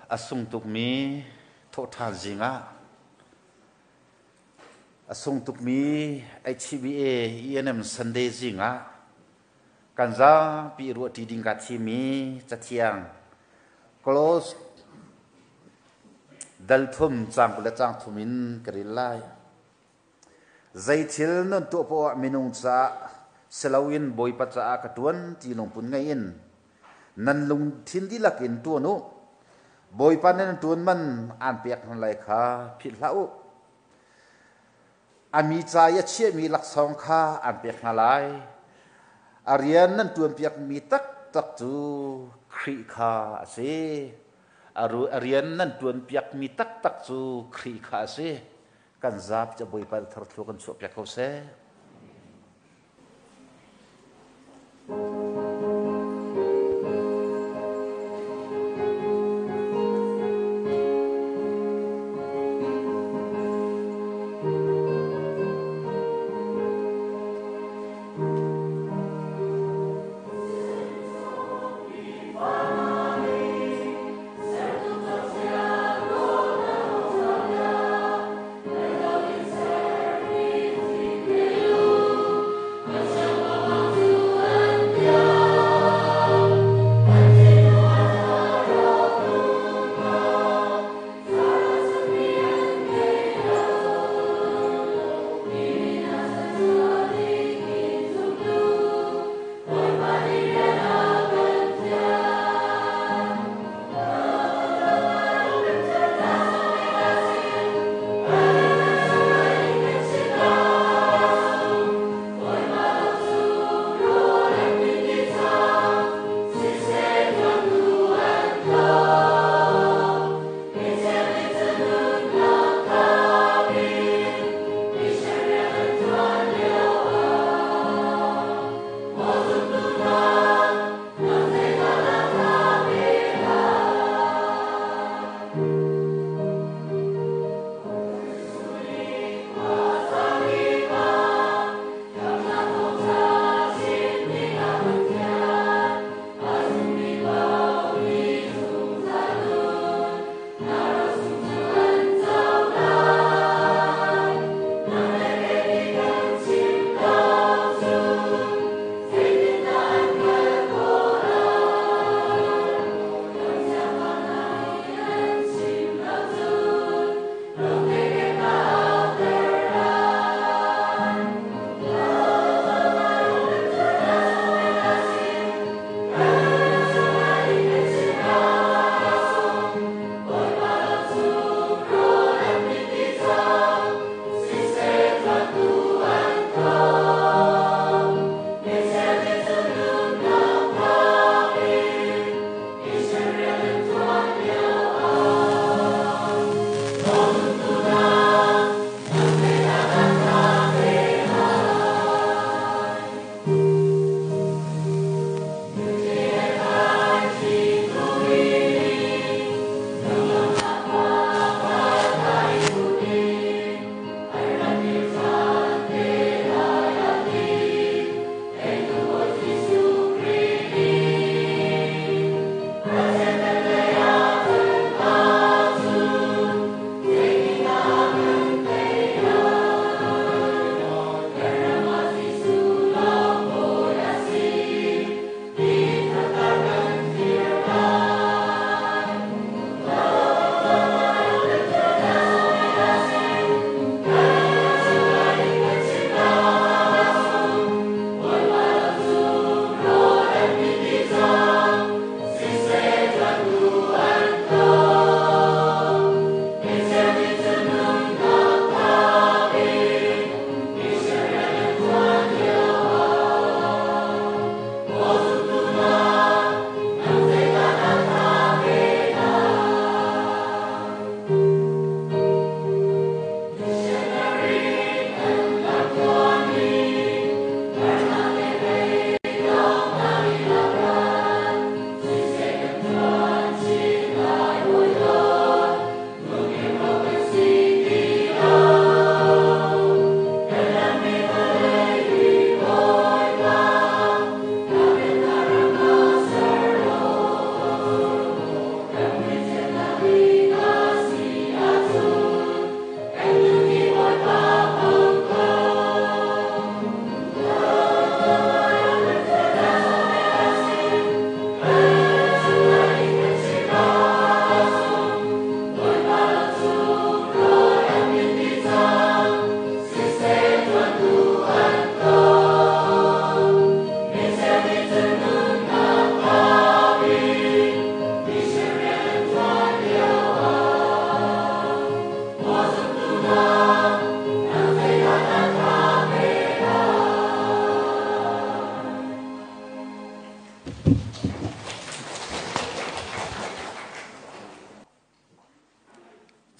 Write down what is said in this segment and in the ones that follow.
A sung tukmi thawhṭhan zingah a sung tukmi HCBA ENM Sunday zingah kan zapi ruahṭi ding kaa thimi cathiang close dal thum caang 20 le caang thum in ka rel lai. Zei thil nan tuah poah ah minung caah si loin Bawipa caah ka ṭuan ti lungput ngei in nan lungthin dihlak in ṭuan u. Bawipa nih nan ṭuan man aan pek hna lai kha philh hlah u. A mi ca i a chiahmi laksawng kha aan pek hna lai. A rian nan ṭuanpiakmi taktak cu Khrih kha a si. A rian nan ṭuanpiakmi taktak cu Khrih kha a si. Kan zapi cu Bawipa thar thlua kan chuahpiak ko seh.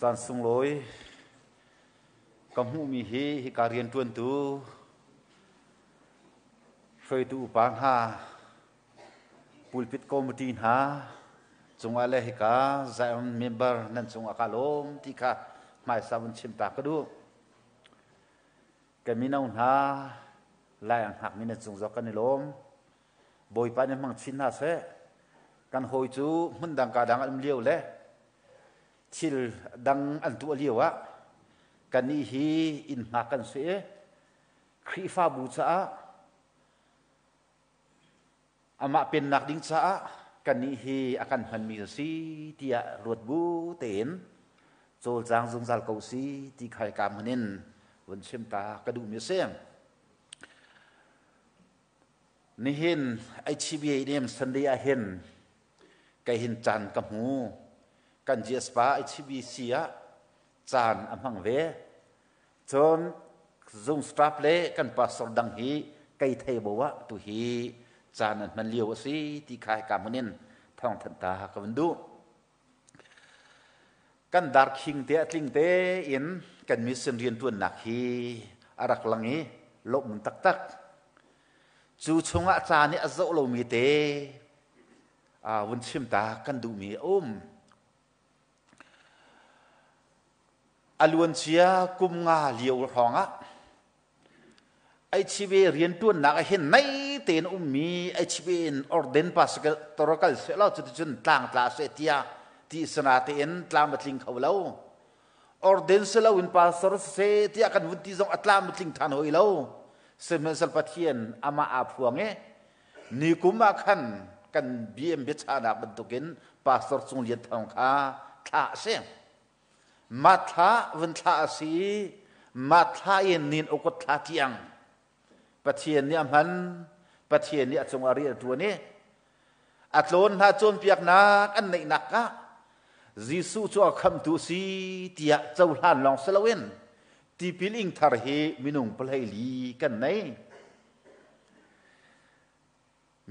Caan sunglawi ka hmuhmi hi hika rianṭuantu hruaitu upa hna, pulpit committee hna cungah le hika Zion member nan cungah ka lawm ti kha hmaisa vun chim ta ka duh. Ka mino hna lai ang hngakmi nan cung zong kan i lawm. Bawipa nih hmang chin hna seh. Kan hawi cu hmun dang ka dang an um lio le thil dang an tuah lio ah kannih hi inn hngak kan si i Khrihfabu caah amah pennak ding caah kannih hi a kan hmanmi a si tiah ruat bu tein cawlcang zungzal ko si ti khai ka hmun in vun chim ta ka duhmi a si. Nihin HCBA nih Sunday ah hin kei hin caan ka hmu. Kan GS pa HCBC ah caan a hmang ve. Cun zung staff le kan pastor dang hi kei thei bo ah tu hi caan an hman lio a si ti kha hika hmun in thawngthanh ta ka vun duh. Kan darkhing te a tling tein kan mission riantuannak hi a rak lang i lawmhmun taktak. Cu chungah ca nih a zoh lomi te vun chim ta kan duhmi a um. A luancia kum nga lio hrawngah HCB riantuannak ah hin nai tein ummi HCB in orden pastor kal seh law cuticun tlangtla seh tiah ti sana tein tlam a tling kho lo. Orden si lo in pastor seh tiah kan vun ti zong a tlam a tling than hoi lo. Sihmanhsehlaw Pathian amah aa phuang i ni kum ah khan kan BM biachahnak bantukin pastor Cung Lian Thawng kha thlah a si. Mathla vun thlah a si i mathla in nin ukut thla tiang Pathian nih a hman, Pathian nih a cungah rian a ṭuan i a tlawn hna cawnpiaknak an neihnak ah Jesuh cu a khamtu si tiah cohlan lawng si loin tipil ing thar hi minung 14 kan nei.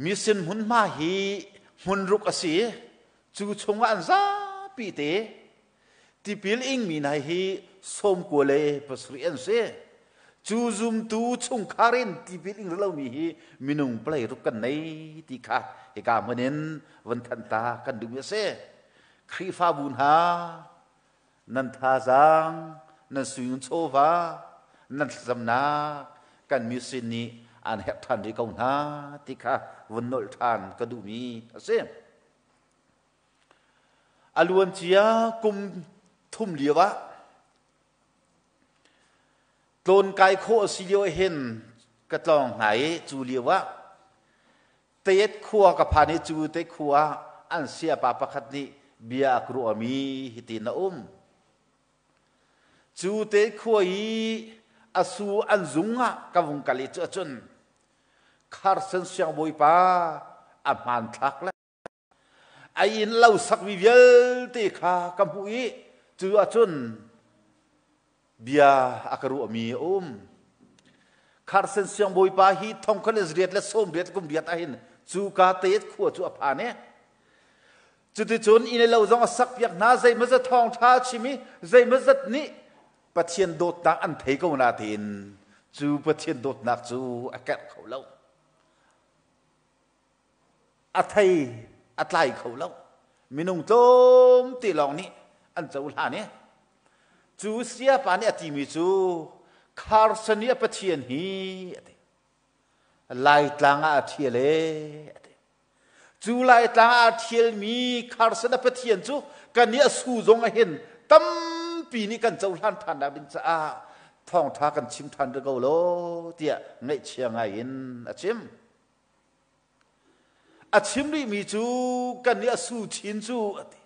Mission hmunhma hi hmunruk a si i cu chungah an zapi te tipil ingmi hna hi 97 an si. Cu zumtu chungkhar in tipil ing lomi hi minung 16 kan nei ti kha hika hmun in vun thanh ta kan duhmi a si. Khrihfabu hna nan thazaang, nan sui chawva, nan thlacamnak kan mission nih aan herh ṭhan rih ko hna ti kha vun nolh ṭhan ka duhmi a si. A luancia kum thum lio ah tlawnkai khawh a si lio ah hin ka tlawng hna i cu lio ah Tayet khua ka phan i cu te khua an siapa pakhat nih bia a ka ruahmi hitin a um. Cu te khua i a su an zung ah ka vung kal i cu ahcun Carson siangbawipa a hmanthlak le a inn lo sakmi vialte kha ka hmuh i cu ahcun bia a ka ruahmi a um. Carson siangbawipa hi thongkhat le zariat le sawmriat kum riat ahhin cu ka te khua cu a phan i cuticun inn le lo zong a sakpiak hna zeimawzat thawngṭha a chim i zeimawzat nih Pathian dawtnak an thei ko natein cu Pathian dawtnak cu a kerh kho lo. A thei a tlai kho lo. Minung tlawmte lawng nih an cohlan i cu siapa nih a timi cu Carson i a Pathian hi a ti. Laitlang ah a ṭhial e a ti. Cu Laitlang ah a ṭhialmi Carson a Pathian cu kan i a su zong ah hin tampi nih kan cohlan ṭhan nak ding caah thawngṭha kan chim ṭhan rih ko law tiah ngaihchia ngai in a chim. A chim rihmi cu kan nih a su chin cu a ti.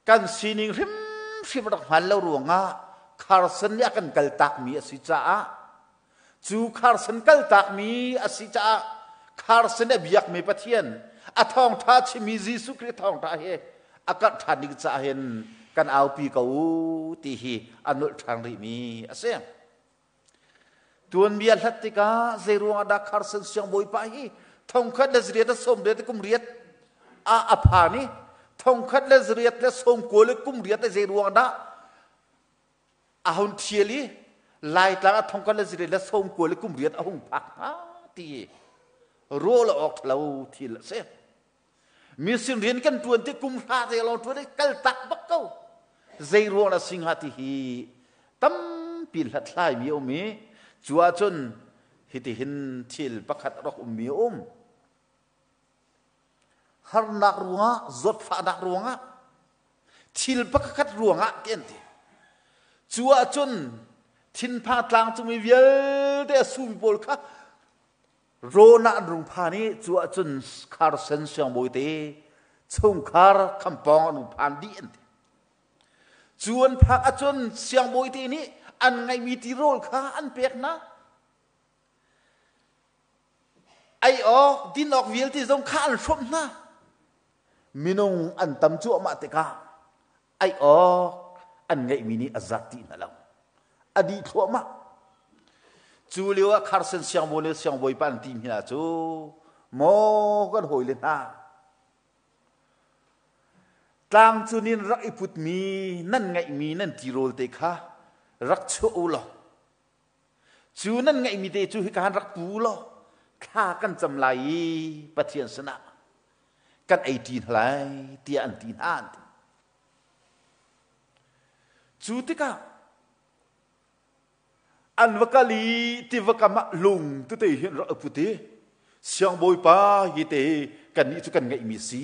Kan sining hrimhrim rak hmaan lo ruangah Carson nih a kan kaltakmi a si caah cu Carson kaltakmi a si caah Carson a biakmi Pathian a thawngṭha chimmi Jesuh Khrih thawngṭha hi a karh ṭhan ding caah hin kan aupi ko u ti hi a nolh ṭhan rihmi a si. Tuanbia hlat tikah zeiruang ah dah Carson siangbawipa hi thongkhat le zariat a sawm riat kum riat ah a phan i 1898 le zei ruang dah a hun thial i Laitlang ah 1898 a hung phak hnga ti ruah lo awk lo thil a si. Mission rian kan tuan ti kum hra te lawng tuan i kal tak bak ko. Zei ruang dah si hnga ti hi tampi hlathlai mi a um i cu ahcun hitihin thil pakhat a rak ummi a um. Harnak ruangah, zawtfahnak ruangah, thil pakhat ruangah ti an ti. Cu ahcun thinpha tlang cungmi vialte a sumi pawl kha rawn ah an rung phan i cu ahcun Carson siangbawi te chungkhar khampawng an rung phan dih an ti. Cu an phak ahcun siangbawi te nih an ngeihmi tirawl kha an pek hna. Ei awk, din awk vialte zong kha an hrawmh hna. Minung an tam cuahmah tikah ei awk an ngeihmi nih a zat ti hna lo. A dih thluahmah. Cu lio ah Carson siangbawi le siangbawipa an ti hna cu maw kan hawile hna tlang cun in rak i putmi nan ngeihmi nan tirawl te kha rak chuah u law Cu nan ngeihmi te cu hika han rak pu law thla kan cam lai i Pathian sinah kan ei ṭi hna lai tiah an ti hna an ti. Cu tikah an va kal i tiva kam ah lung tete hi an rak put i siangbawipa hi te kannih cu kan ngeihmi si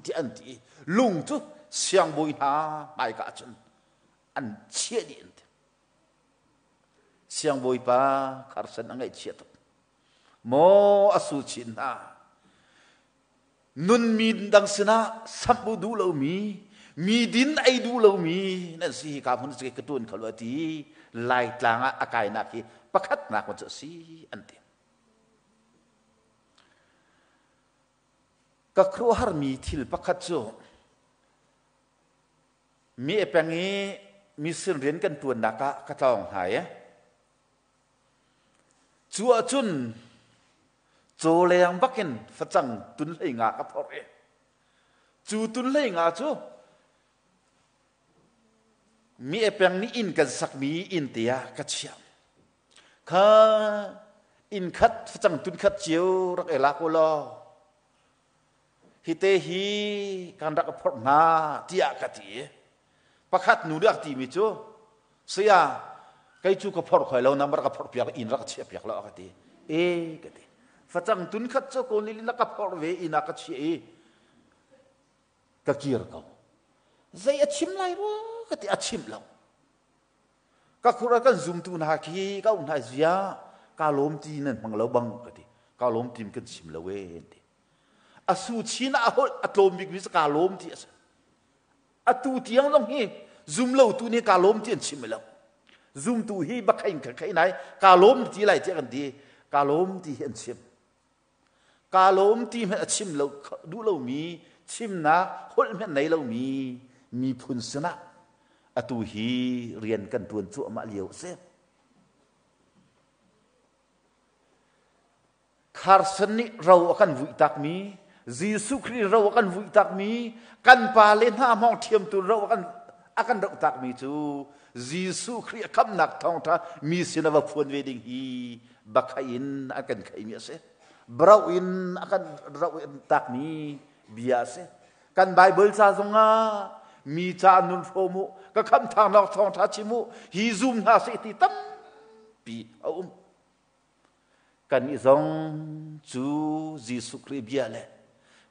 tiah an ti i lung cu siangbawi hna hmaika ah cun an chiah dih an ti. Siangbawipa kharsan a ngaihchia tuk. Maw a su chin hna. Nunmi dang sinah samh u duh lomi, mi din ei duh lomi nan si hi ka hmun cu ka tuan kho lo ti Laitlang ah a kainak hi pakhatnak cu a si an ti. Ka khuaruahharmi thil pakhat cu Mi a peng i mission rian kan ṭuannak ah ka tlawng hna i cu ahcun cawleng bakin facang tun hlei nga ka phorh i cu tun hlei nga cu mi a peng nih inn kan sakmi inn te ah ka chiah. Kha inn khat facang tun khat cio rak i lak u law Hite hi kan rak phorh hna tiah ka ti. Pakhat nu nih a timi cu saya kei cu ka phorh khoi lo na rak ka phorh piak inn rak ka chiah piak lo a ka ti. E ka ti. Facang tun khat cu ko ni na ka phorh ve inn ah ka chiah i ka kir ko. Zei a chim lai rua ka ti a chim lo. Ka khur ah kan zumtu hna khi ka um hna zia ka lawm ti nan hmang lo bang ka ti. Ka lawm ti kan chim lo e ti. A su chin ah a holh a tlawm bik mi cu ka lawm ti a si. Atu tiang zong hi zum lo tu nih ka lawm ti an chim lo. Zumtu hi bakhain kha khai nai ka lawm ti lai tiah kan ti. Ka lawm ti hi an chim. Ka lawm ti hmanh a chim lo duh lomi chimnak holh hmanh nei lomi miphun sinah atu hi rian kan tuan cuahmah lio a si. Carson nih ro a kan vuih takmi, Jesuh Khrih ro a kan vuih takmi, kan pale hna hmawng ṭhiamtu ro a kan roh takmi cu Jesuh Khrih a khamhnak thawngṭha mi sin a va phuan ve ding hi bakhaih in an kan kheimi a si. Bro in a kan roh takmi bia a si. Kan Bible ca zongah mi ca nun hrawm u, ka khamhthangnak thawngṭha chim u, hi zum hna seh ti tampi a um. Kan i zong cu Jesuh Khrih bia le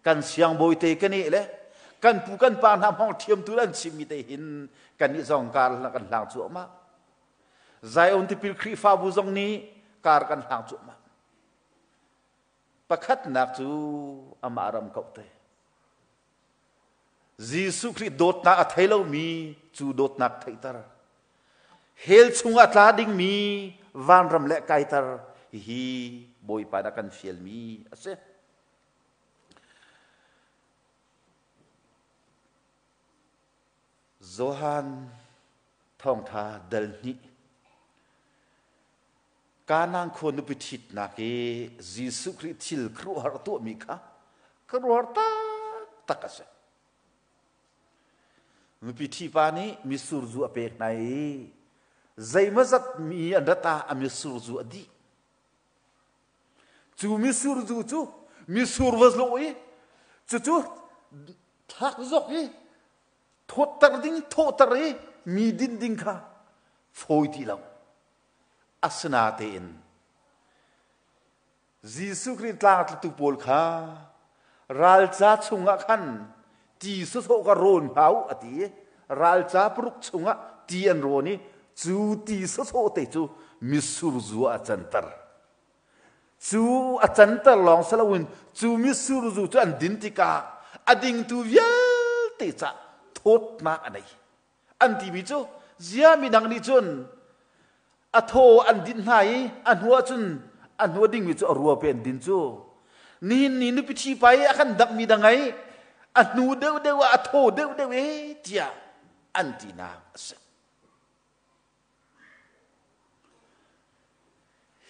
kan siangbawi te kan i le kan pu kan pa hna hmawng ṭhiamtu an chimmi te hin kan i zong kar kan hlang cuahmah. Zion tipil Khrihfabu zong nih kar kan hlang cuahmah. Pakhatnak cu amah ram kauh te. Jesuh Khrih dawtnak a thei lomi cu dawtnak theihter. Hell chungah tla dingmi vanram le kaiter hihi Bawipa nih a kan fialmi a si. Johan thawngtha dal hnih Kanaan khua nupi ṭhitnak i Jesuh Khrih thil khuaruahhar a tuahmi kha khuaruahhar taktak a si. Nupi ṭhipa nih mitsur zu a pek hna i zeimawzat mi an rat ah a mitsur zu a dih. Cu mitsur zu cu mitsur va zawh i cucu thlak zawk i thawtter ding thawhter i mi din ding kha fawi ti lo. Asinatein Jesuh Khrih tlangtlatu pawl kha ralca chungah khan ti sawsawh ka rawn hna u a ti i ralca paruk chungah ti an rawn i cu ti sawsawh te cu mitsur zu ah a canter. Cu a canter lawng si loin cu mitsur zu cu an din tikah a dingtu vialte cah thawtnak a nei. An timi cu zia midang nih cun a thaw an dinh hna i a hnu ahcun a hnu a dingmi cu a rua pe an din cu nihin ni nupi ṭhi pa i a kan dangmi dang ai a hnu deuhdeuh ah a thaw deuhdeuh e tiah an tinak a si.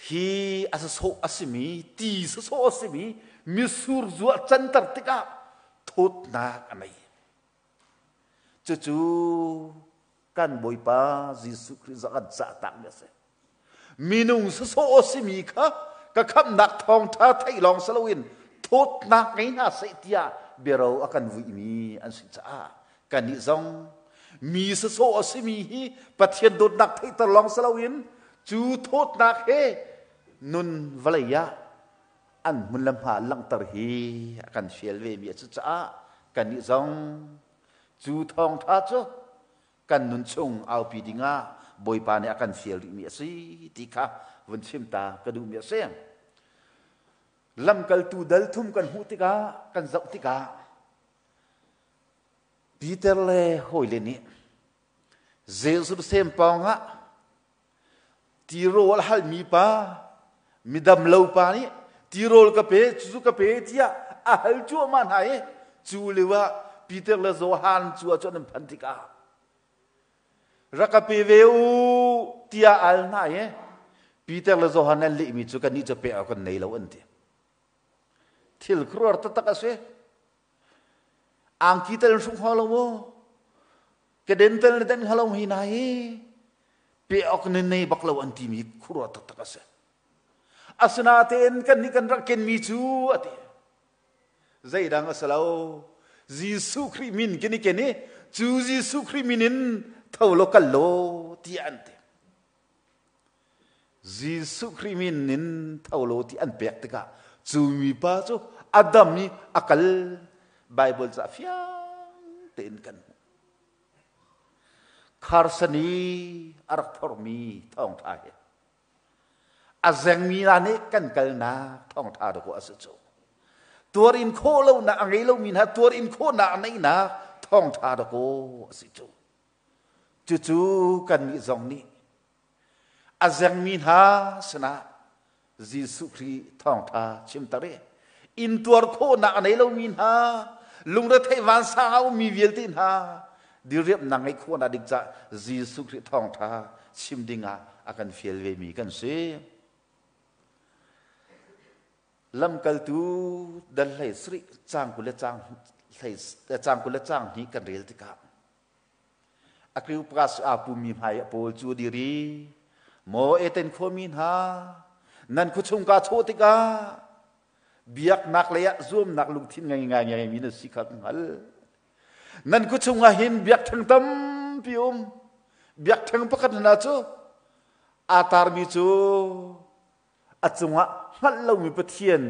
Hi a sasawh a simi ti sasawh a simi mitsur zu a canter tikah thawtnak a nei. Cucu kan Bawipa Jesuh Khrih zong an cah takmi a si. Minung sawsawh a simi kha ka khamhnak thawngṭha theih lawng si loin thawtnak ngei hna seh tiah biaro a kan vuimi an si caah kannih zong mi sawsawh a simi hi Pathian dawtnak theihter lawng si loin cu thawtnak he nun vawlei ah an hmun le hma langhter hi a kan fial vemi a si caah kannih zong cu thawngṭha cu kan nun chung aupi dingah Bawipa nih a kan fial rihmi a si ti kha vun chim ta ka duhmi a si. Lamkaltu dal thum kan hmuh tikah kan zoh tikah Peter le hawile nih Jerusalem pawngah Tirawl a halmi pa, midam lo pa nih tirawl ka pe, cucu ka pe tiah a hal cuahmah hna i cu lio ah Peter le Johan cu ah cun an phanh tikah rak ka pe ve u tiah al hna i Peter le Johan an lehmi cu kannih cu pek awk kan nei lo an ti. Thil khuaruahhar taktak a si. Angki tel in hruk hnga lo maw? Keden tel na den hnga lo hi na hi pe awk na nei bak lo an timi khuaruah taktak a si. Asinain kan nih kan rak kenmi cu a ti. Zeidang a si lo. Jesuh Khrih min kan i ken i cu Jesuh Khrih min in tho law kal law tiah an ti. Jesuh Khrih min in tho law ti an pek tikah cu mipa cu a dam i a kal. Bible ca fiang tein kan hmuh. Carson i a rak phormi thawngṭha hi a zengmi hna nih kan kalnak thawngṭha dawh a si cu. Tuar in khawh lonak a ngei lomi hna tuar in khawhnak a neihnak thawngṭha dawh a si cu. Cucu kannih zong nih a zengmi hna sinah Jesuh Khrih thawngṭha chimter i intuar khawhnak a nei lomi hna lungretheih vansang a ummi vialte hna diriamhnak ngeih khawhnak ding caah Jesuh Khrih thawngṭha chim dingah a kan fial vemi kan si. Lamkaltu dal hlei sarih caang 20 le caang hlei caang 20 le caang hnih kan rel tikah Areopagas aa pummi hmai ah Paul cu a dir i, Maw Athens khuami hna, nan khuachung kaa chawh tikah biaknak lei ah zuamnak lungthin ngei ngaingaimi na si kha ka hngalh. Nan khuachung ah hin biakṭheng tampi a um. Biakṭheng pakhat hna cu aa tarmi cu a cungah hngalh lomi Pathian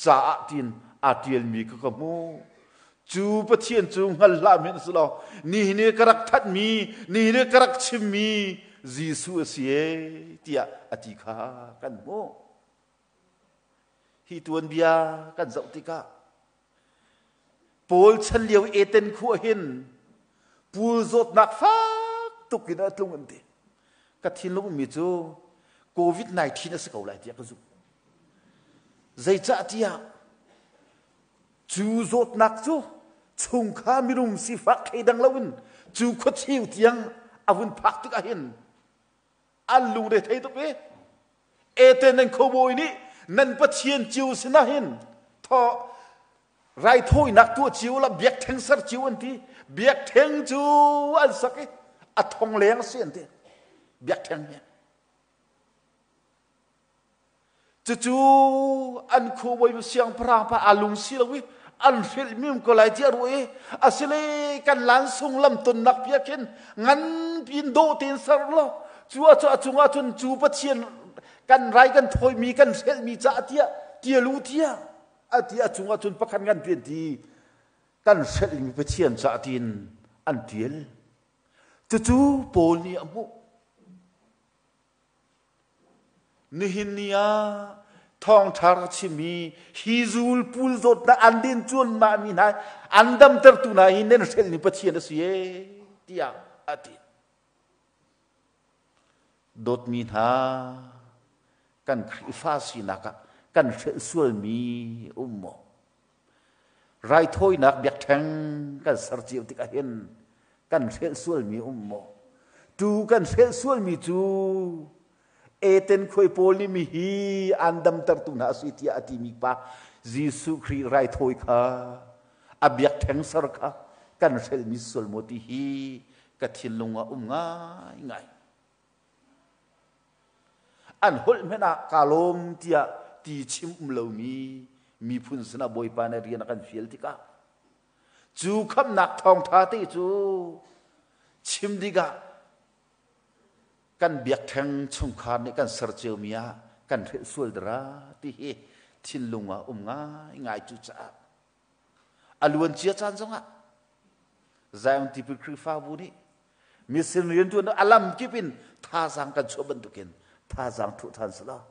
caah tiin aa ṭialmi kha ka hmuh. Cu Pathian cu hngal hlah men si law nihin i ka rak thatmi, nihin i ka rak chimmi Jesuh a si e tiah a ti kha kan hmuh. Hi tuanbia kan zoh tikah Paul chan lio Eden khua hin pul zawtnak fak tuk in a tlung an ti. Ka thinlung ummi cu COVID-19 a si ko lai tiah ka zumh. Zeicah tiah cu zawtnak cu chungkha mirum sifak thleidang loin cu khuacheu tiang a vun phak tikah hin an lungre thei tuk i Eten nan khuabawi nih nan pathian cio sinah hin thaw raithawinak tuah cio la biakṭheng ser cio an ti. Biakṭheng cu an sak i a thong leng a si an ti. Biakṭheng hi. Cucu an khuabawi siangpahrang pa aa lung si lo i an hrilh mi um ko lai tiah ruah i asile kan lan sung lam tonnak pia khin ngan pin dawh tein ser law cu a cu a cungah cun cu Pathian kan rai kan thawimi kan hrelhmi caah tiah tialu tiah a ti a cungah cun pakhat ngan pian ti kan hrelhmi Pathian caah tiin an tial. Cucu Paul nih a hmuh. Nihin ni ah thawngṭha rak chimmi hi zul pul zawtnak an din cuanmah mi hna an damtertu hna hi nan hrelhmi Pathian a si e tiah a ti. Dawtmi hna kan Khrihfa sinak ah kan hrelh sualmi um maw? Raithawinak biakṭheng kan ser cio tikah hin kan hrelh sualmi um maw? Tu kan hrelh sualmi cu Eden khuai pawl nih mi hi an damtertu hna a si tiah a timi pa Jesuh Khrih raithawi kha a biakṭheng ser kha kan hrelhmi sual maw ti hi ka thinlung ah um ngaingai. An holh hmanh ah kaa lawm tiah ti chim um lomi miphun sinah Bawipa nih rian a kan fial tikah cu khamhnak thawngṭha te cu chim dikah kan biakṭheng chungkhar nih kan ser ciomi ah kan hrelh sual dara ti hi thinlung ah um ngaingai cu caah a luancia caan zongah Zion Tipil Khrihfabu nih mission rianṭuan a lam kip in thazaang kan chuah bantukin thazaang thuh ṭhan selaw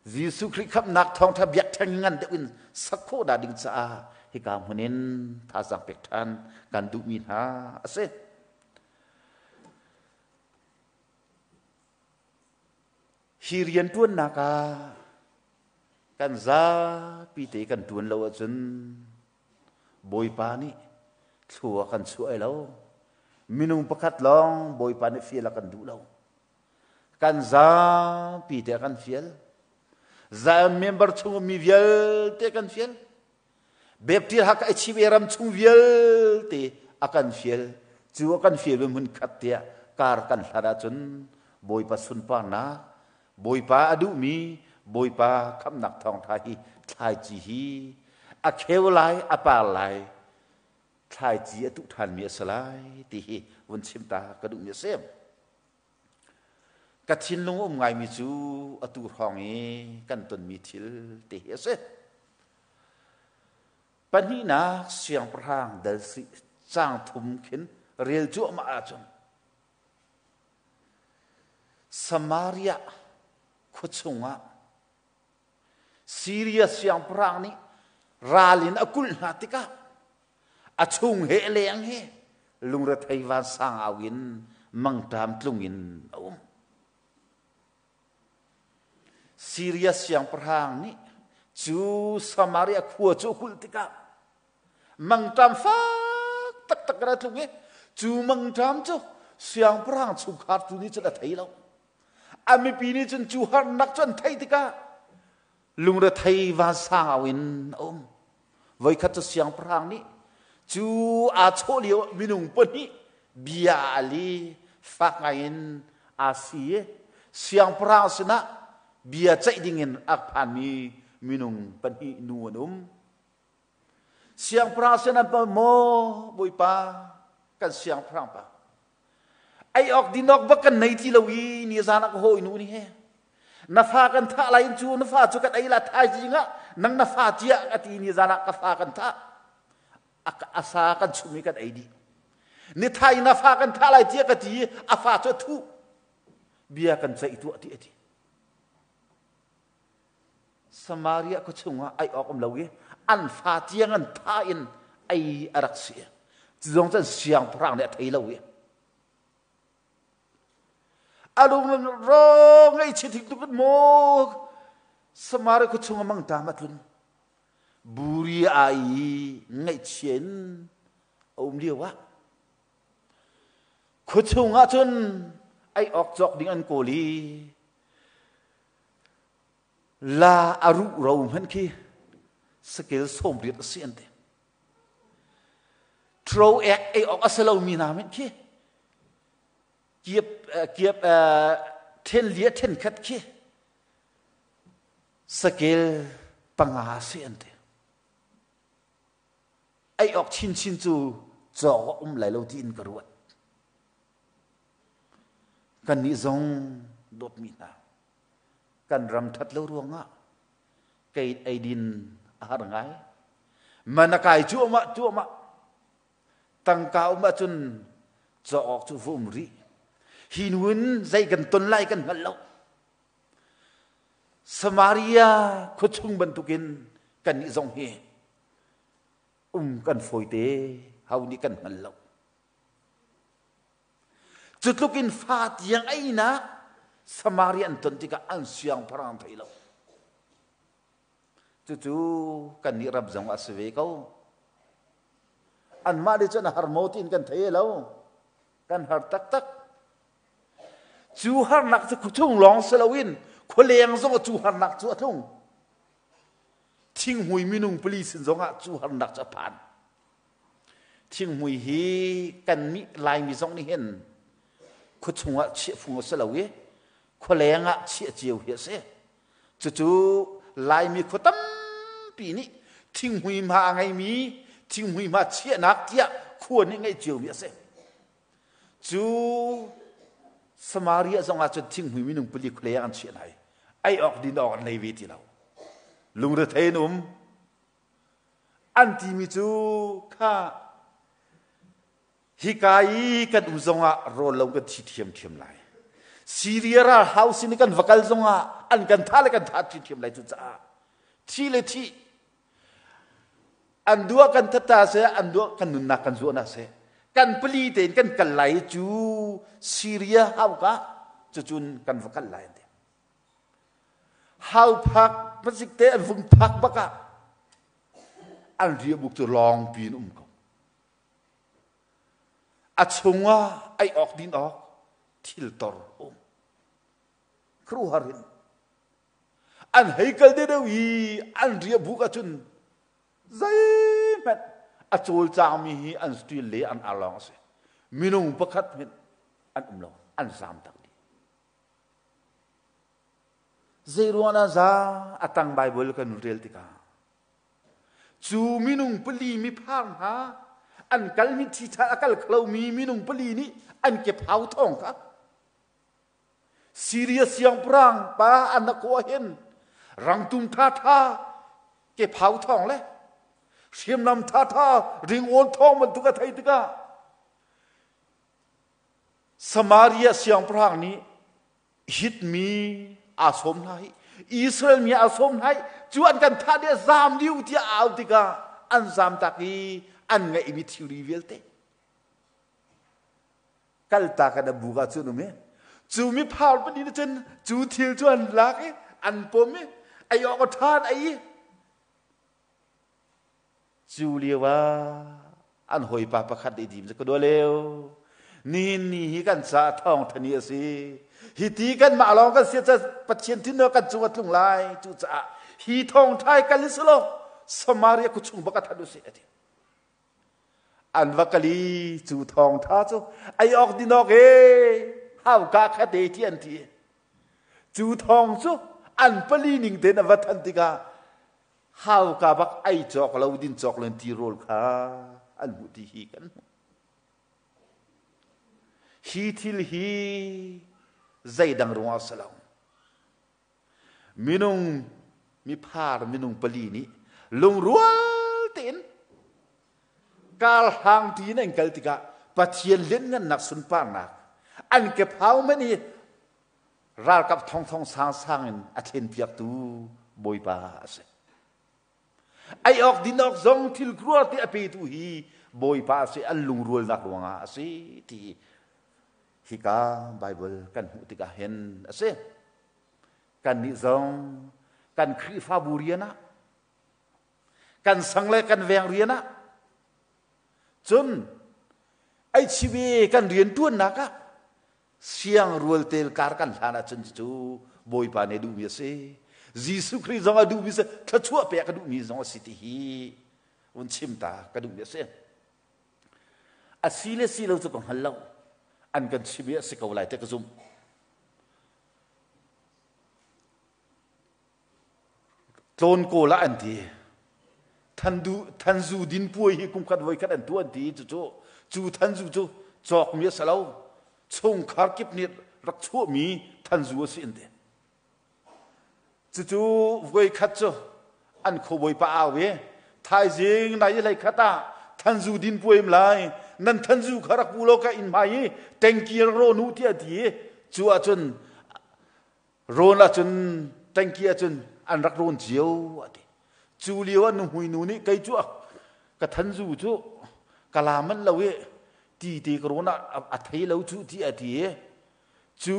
Jesuh Khrih khamhnak thawngṭha biakṭheng ngan deuh in sak khawh dah ding caah hika hmun in thazaang pek ṭhan kan duhmi hna a si. Hi rianṭuannak ah kan zapi te kan ṭuan lo ahcun Bawipa nih thlua kan chuah ai lo. Minung pakhat lawng Bawipa nih fial a kan duh lo. Kan zapi te a kan fial. Zion member chung mi vialte kan fial. Baptist Hakha Chive ram chung vialte a kan fial. Cu a kan fial hmun khat tiah kar kan hlat ahcun Bawipa sunparnak, Bawipa a duhmi Bawipa khamnak thawngtha hi thlaici hi a kheu lai, a par lai, thlaici a tuh ṭhanmi a si lai ti hi vun chim ta ka duhmi a si. Ka thinlung um ngaimi cu atu hrawng i kan tonmi thil te hi a si. Pahnihnak siangpahrang dal caang thum khin rel cuahmah ahcun Samaria khua chungah Siria siangpahrang nih ral in a kulh hna tikah a chung he a leng he lungrethei vansang au in mangṭam tlung in a um. Siria siangpahrang nih cu Samaria khua cu a kulh tikah mangṭam fak taktak in a tlung i cu mangṭam cu siangpahrang chungkhar tu nih cun a thei lo. A mipi nih cun cu harnak cu an theih tikah lungrethei vansang au in a um. Voikhat cu siangpahrang nih cu aa chawh lio minung pahnih bia a al i fak ngaiin aa si i siangpahrang sinah bia ceih dingin a phanmi minung pahnih nu an um. Siangpahrang sinah maw Bawipa kan siangpahrang pa ei awk din awk bak kan nei ti lo i ni zan ah ka hawi nu nih he na fa kan thah lai in cu na fa cu kan ei la thaizing ah nang na fa tiah a ti ni zan ah ka fa kan thah a sa kan chum i kan ei dih ni thai na fa kan thah lai tiah ka ti i a fa cu a thuh bia kan ceih tuah ti a ti Samaria khua chungah ei awk um lo i an fa tiang an tha in ei a rak si. Cu zong cun siangpahrang nih a thei lo i a lung ro ngaihchia thik tuk maw Samaria khua chungah mangṭam a tlun. Buri a i ngaihchia in a um lio ah khua chungah cun ei awk cawk ding an kawl i La a ruh ro hmanh khi sakel 80 a si an ti. Thro ek ei awk a si lomi hna hmanh khi kiap kiap then lia then khat khi sakel panga si an ti. Ei awk chinchin cu cawk a um lai lo tiin ka ruat. Kannih zong dawtmi hna, kan ram ṭhat lo ruangah kei eidin a har ngai. Man a kai cuahmah cuahmah. Tangka um ahcun cawk awk cu va um rih. Hi hnu in zei kan ton lai kan hngal lo. Samaria khuachung bantukin kannih zong hi um kan fawite hau nih kan hngal lo. Cu tluk in fa tiang einak Samaria an ton tikah an siangpahrang thei lo. Cucu kannih ram zong a si ve ko. Anmah nih cun a har maw tiin kan thei lo. Kan har taktak. Cu harnak cu khuachung lawng si loin khualeng zong cu harnak cu a tlung. Thinghmui minung pali sin zongah cu harnak cu a phan. Thinghmui hi kannih Laimi zong nih hin khuachung ah chiah phung a si lo i khualeng ah chiah cio hi a si. Cucu Laimi khua tampi nih thinghmui hma a ngeimi thinghmui hma chiahnak tiah khua nih ngeih ciomi a si. Cu Samaria zong ah cun thinghmui minung pali khualeng an chiah hna i ei awk din awk an nei ve ti lo. Lungrethei an um. An timi cu kha hika i kan um zongah rawl lo kan thi ṭhiamṭhiam lai. Syria ralhau sin i kan va kal zongah an kan thah le kan thah ṭhiamṭhiam lai. Cucaah thi le thi an duah kan that ta seh, an duah kan nunnak kan zuah na seh, kan pali tein kan kal lai cu Syria hauka cucun kan va kal lai an ti. Hau phak hmasik te an vung phak bak ah an riahbuk cu lawngpi in um ko. A chungah ei awk din awk thil tor um. Khuaruahhar in an hei kal deuh i an riahbuk ahcun zeihmanh a cawlcangmi hi an stil le an arlawng a si. Minung pakhat hmanh an um lo, an zaam tak dih. Zeiruang dah za a tang Baibal kan rel tikah cu minung pali miphang hna an kal mi thi a kal kholomi minung pali nih an kephau thawng kha Syria siangpahrang pa an ko hin rangtum tha tha kephau thawng le hriamnam tha tha ringawn thawng bantuk a thei tikah Samaria siangpahrang nih hitmi aa sawm hna hi Israel mi aa sawm hna hi cu an kan thah dih zaam dih tiah au tikah an zaam tak i an ngeihmi thilri vialte kaltak in a buk ah cun um i cu mi phar pahnih nih cun cu thil cu an lak i an pom i ei awk a ṭhan ei i Cu lio ah an hawipa pakhat nih dim cu ka dua leo. Nihin ni hi kan caah thawngṭha ni a si. Hi ti kanmah lawng kan si ca Pathian thin kan cung a tlung lai. Cucaah hi thawngṭha hi kal i selaw Samaria khuachung bak a that u sih a ti. An va kal i cu thawngṭha cu ei awk din awk e hauka kha te ti an ti. Cu thawng cu an pali ning tein a va than tikah hauka bak ei cawk lo din cawk lo tirawl kha an hmuh ti hi kan hmuh. Hi thil hi zeidang ruangah si lo. Minung miphar minung pali nih lungrual tein karhlang tiin an kal tikah Pathian lianngannak sunparnak an kephau man hi ralkap thongthong sangsang in a thlenpiaktu Bawipa a si. Ei awk din awk zong thil kruar te a petu hi Bawipa a si, an lungrualnak ruangah a si ti hika Bible kan hmuh tikah hin a si. Kannih zong kan Khrihfabu rian ah kan sang le kan veng rian ah cun HCB kan rian ṭuannak ah Siang rual tel kar kan hlan ahcun cu Bawipa nih a duhmi a si. Jesuh Khrih zong a duhmi si, thluachuah pek a duhmi zong a si ti hi vun chim ta ka duhmi a si. A si le si lo cu ka hngal lo. An kan chim i a si ko lai te ka zumh. Tlawn kawl ah an ti. Thandu, thanzu din puai hi kum khat voi khat an tu an ti. Cucu cu thanzu cu cawkmi a si lo. Chungkhar kip nih rak chuahmi thanzu a si an ti. Cucu voi khat cu an khuabawi pa au i thaizing nai hlei khat ah thanzu din puaim lai nan thanzu kha rak pu law ka inn hmai i tengki rak rawn u tiah a ti i cu ahcun rawn ahcun tengki ahcun an rak rawn cio a ti. Cu lio ah nuhmui nu nih kei cu ka thanzu cu ka la manh lo i ti te ka rawn ah a thei lo cu ti a ti i cu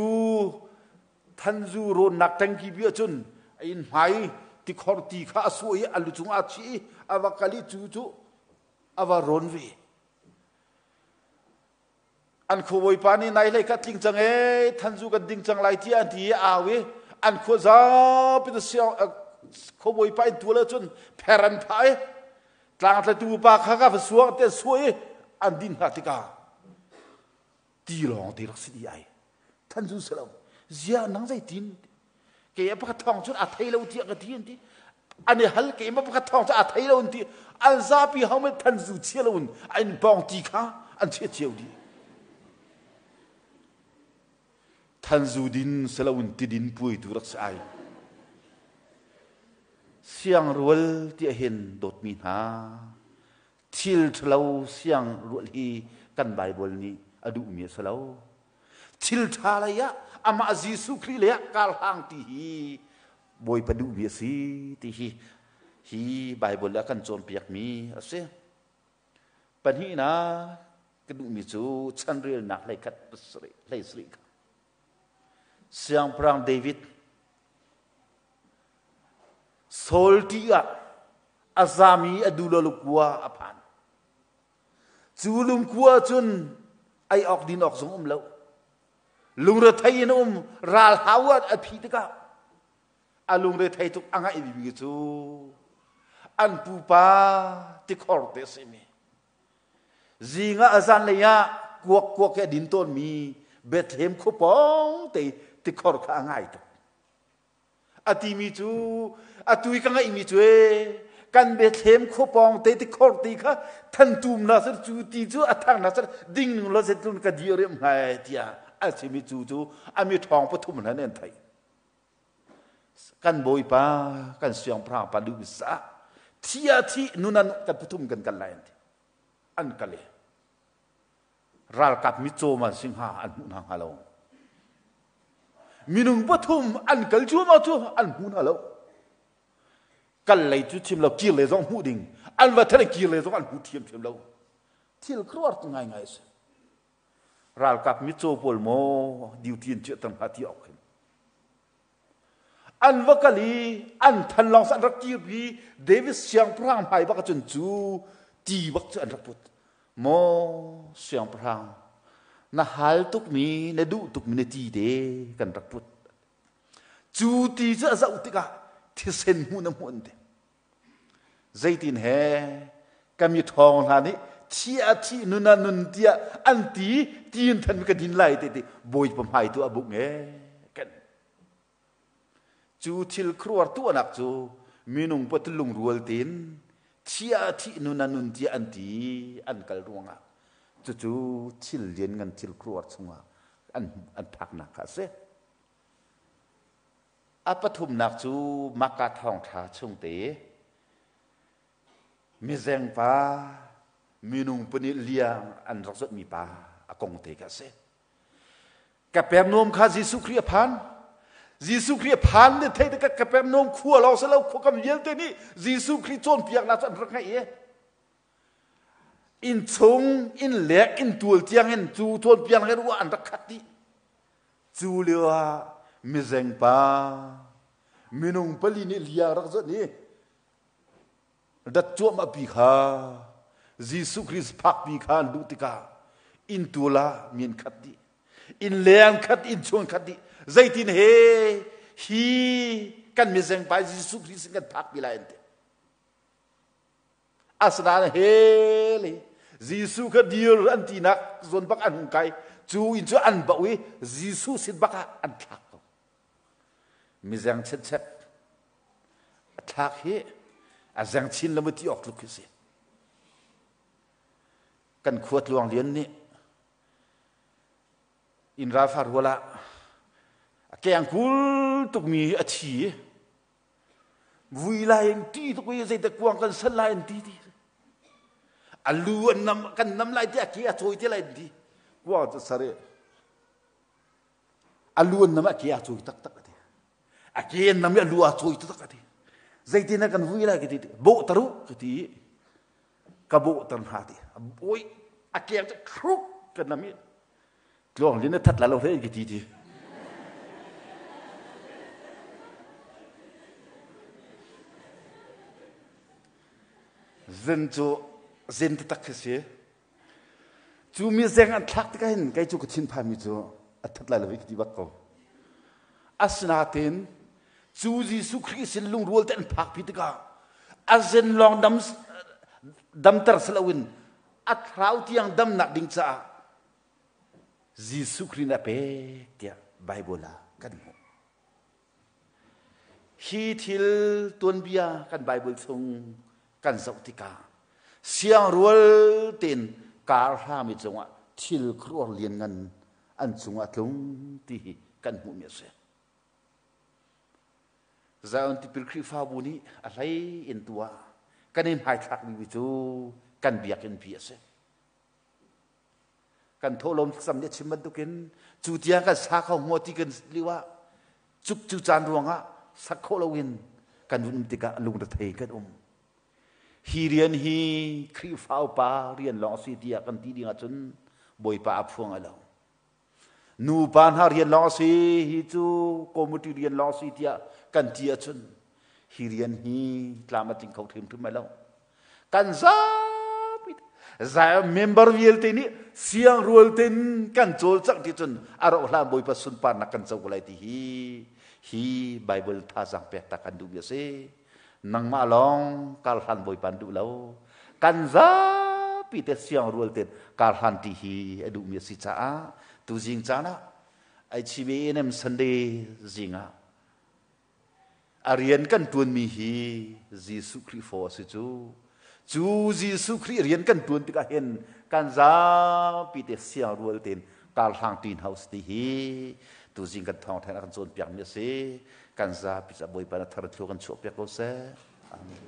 Thanzu rawnnak tangki bi ahcun a inn hmai tikhor ti kha a suah i a lu cungah a chih i a va kal i cu cu a va rawn ve. An khuabawipa nih nai hlei kha tling cang ee thanzu kan ding cang lai tiah an ti i a au i an khua zapi na khuabawipa in tual ahcun pher an phah i tlangtlatu pa kha ka va suang te suah i an din hna tikah ti lawng te rak si dih ai than zu si lo zia nang zei tin ke a pakhat thong cun a thei lo tiah ka ti an ti an i hal ke ma pakhat thong cu a thei lo an ti an zapi ho me than zu chia lo in an pong ti kha an chia cio dih than zu din si lo in tidin puai tu rak si ai siangrual ti hin dawtmi hna Thil ṭhalo siang rual hi kan Baibal nih a duhmi a si lo. Thil ṭha lei ah amah Jesuh Khrih lei ah kar hlang ti hi Bawipa duhmi a si ti hi hi Baibal ah kan cawnpiakmi a si. Pahnihnak ka duhmi cu chanrelnak hleikhat pasarih hleisarih kha. Siangpahrang David Saul ṭih ah a zam i a dulo lungkua a phan. Cu lungkua cun ei awk din awk zong um lo. Lungrethei in a um ralhau ah a phi tikah a lungrethei tuk a ngaih bimi cu an pupa tikhor te a simi Zing ah a zanlei ah kuak kuak he a din tawnmi Bethlehem khua pawng te tikhor kha a ngai tuk. A timi cu atu i ka ngaihmi cu ee kan Bethlehem khua pawng te tikhor ti kha thantum na sar cu ti cu a thang na sar ding ning lo zetlun ka dir em ngai tiah a chimi cu cu a mi ṭhawng pathum hna nih an theih. Kan Bawipa kan siangpahrang pa duh sa thi ah thi nun an kan pathum kan kal lai an ti. An kal i ralkap mitcaw man si hnga an hmuh hna hnga lo. Minung pathum an kal cuahmah cu an hmu hna lo. Kal lei cu chim lo kir le zong hmuh ding an va thale kir le zong an hmu thiamthiam lo. Thil khuaruahhar ngaingai a si. Ralkap mitcaw pawl maw duty an chiahter hnga ti awk hin. An va kal i an than lawng an rak kirpi David siangpahrang hmai bak ahcun cu ti bak cu an rak put. Maw siangpahrang na hal tukmi na duh tukmi na ti te kan rak put. Cu ti cu a zoh tikah thisen hmuh na hmuh an ti. Zeitin he ka mi ṭhawng hna nih thi ah thi nun ah nun tiah an ti tiin than ka din lai te ti Bawipa hmai tu a bungh e kan cu thil khuaruahhar tuahnak cu minung pat lungrual tein thi ah thi nun ah nun tiah an ti an kal ruangah cucu thil lianngan thil khuaruahhar chungah an an phaknak kha a si. A pathumnak cu Makka thawngṭha chungte mizengpa minung pahnih liang an rak zawtmi pa a kong te kha a si. Kapernaum kha Jesuh Khrih a phan. Jesuh Khrih a phan ne thei tikah Kapernaum khua lawng si lo khuakam vialte nih Jesuh Khrih cawnpiaknak cu an rak ngaih i inn chung inn lek inn tual tiang in cu cawnpiaknak in ruah an rak khat dih. Cu lio ah mizengpa minung pali nih liang rak zonh i dat cuahmah pi kha Jesuh Christ phakpi kha an duh tikah inn tual ah mi an khat dih. Inn leng khat, inn chung khat dih. Zeitin he hi kan mizengpa Jesuh Christ kan phakpi lai an ti. Asinain hell hi Jesuh kha dir an tinak zawn bak an hung kai. Cu inn cu an bauh i Jesuh sin bak ah an thlak ko. Mizeng chetchet a thlak hi a zeng chin lo ti awk tluk khi si. Kan khua tluang lian nih inn ralfa rual ah a keng kul tukmi a thi i vui lai in ti tuk i zeidah kuang kan san lai an ti ti a lu an nam kan nam lai ti a ke a cawi te lai an ti kuang cu sar i a lu an nam a ke a cawi taktak a ti a ke an nam i a lu a cawi taktak a ti zeitin kan vui lai ka ti bawh taru ka ti ka bawh tar hna ti oi a keng cu khruk kan nam i tluang lin a that la lo hle ka ti ti zin cu zin taktak khi si cu mi zeng an thlak tikah hin kei cu ka thin phan mi cu a that lai lo hi ka ti bak ko asinain cu Jesuh Khrih sin lungrual te an phak pi tikah a zen lawng dam damter si loin a thlarau tiang damnak ding caah Jesuh Khrih nih a pek tiah Bible ah kan hmuh. Hi thil tuanbia kan Bible chung kan zoh tikah siangrual tein kar hlami cungah thil khuaruahhar lianngan an cungah tlung ti hi kan hmuhmi a si. Zion Tipil Khrihfabu nih a hlei in tuah kan i hmaithlakmi cu kan biakinn pi a si. Kan thawhlawm thlacam nih a chim bantukin cu tiang kan sa kho hngaw ti kan lio ah cuk cu caan ruangah sak khawh loin kan hun um tikah lungrethei kan um. Hi rian hi Khrihfa upa rian lawng a si tiah kan ti ding ahcun Bawipa a phuang a lo. Nupa hna rian lawng a si hi cu committee rian lawng a si tiah kan ti ahcun hi rian hi tlam a tling kho hrimhrim lai lo. Kan zapi Zion member vialte nih siangrual ten kan cawlcangh ti cun a rauh hlan Bawipa sunparnak kan co ko lai ti hi hi Bible thazaang pek ta kan duhmi a si. Nangmah lawng kar hlan Bawipa an duh lo. Kan zapi te siangrual ten kar hlan ti hi a duhmi a si caah tuzing caan ah HBNM Sunday zing ah A rian kan ṭuanmi hi Jesuh Khrih faw a si cu. Cu Jesuh Khrih rian kan ṭuan tikah hin kan zapi te siangrual tein karhlang ṭin house ti hi tuzing kan thawngṭha in a kan cawnpiakmi a si. Kan zapi ca Bawipa na thar thlu kan chuahpiak ko seh. Amen.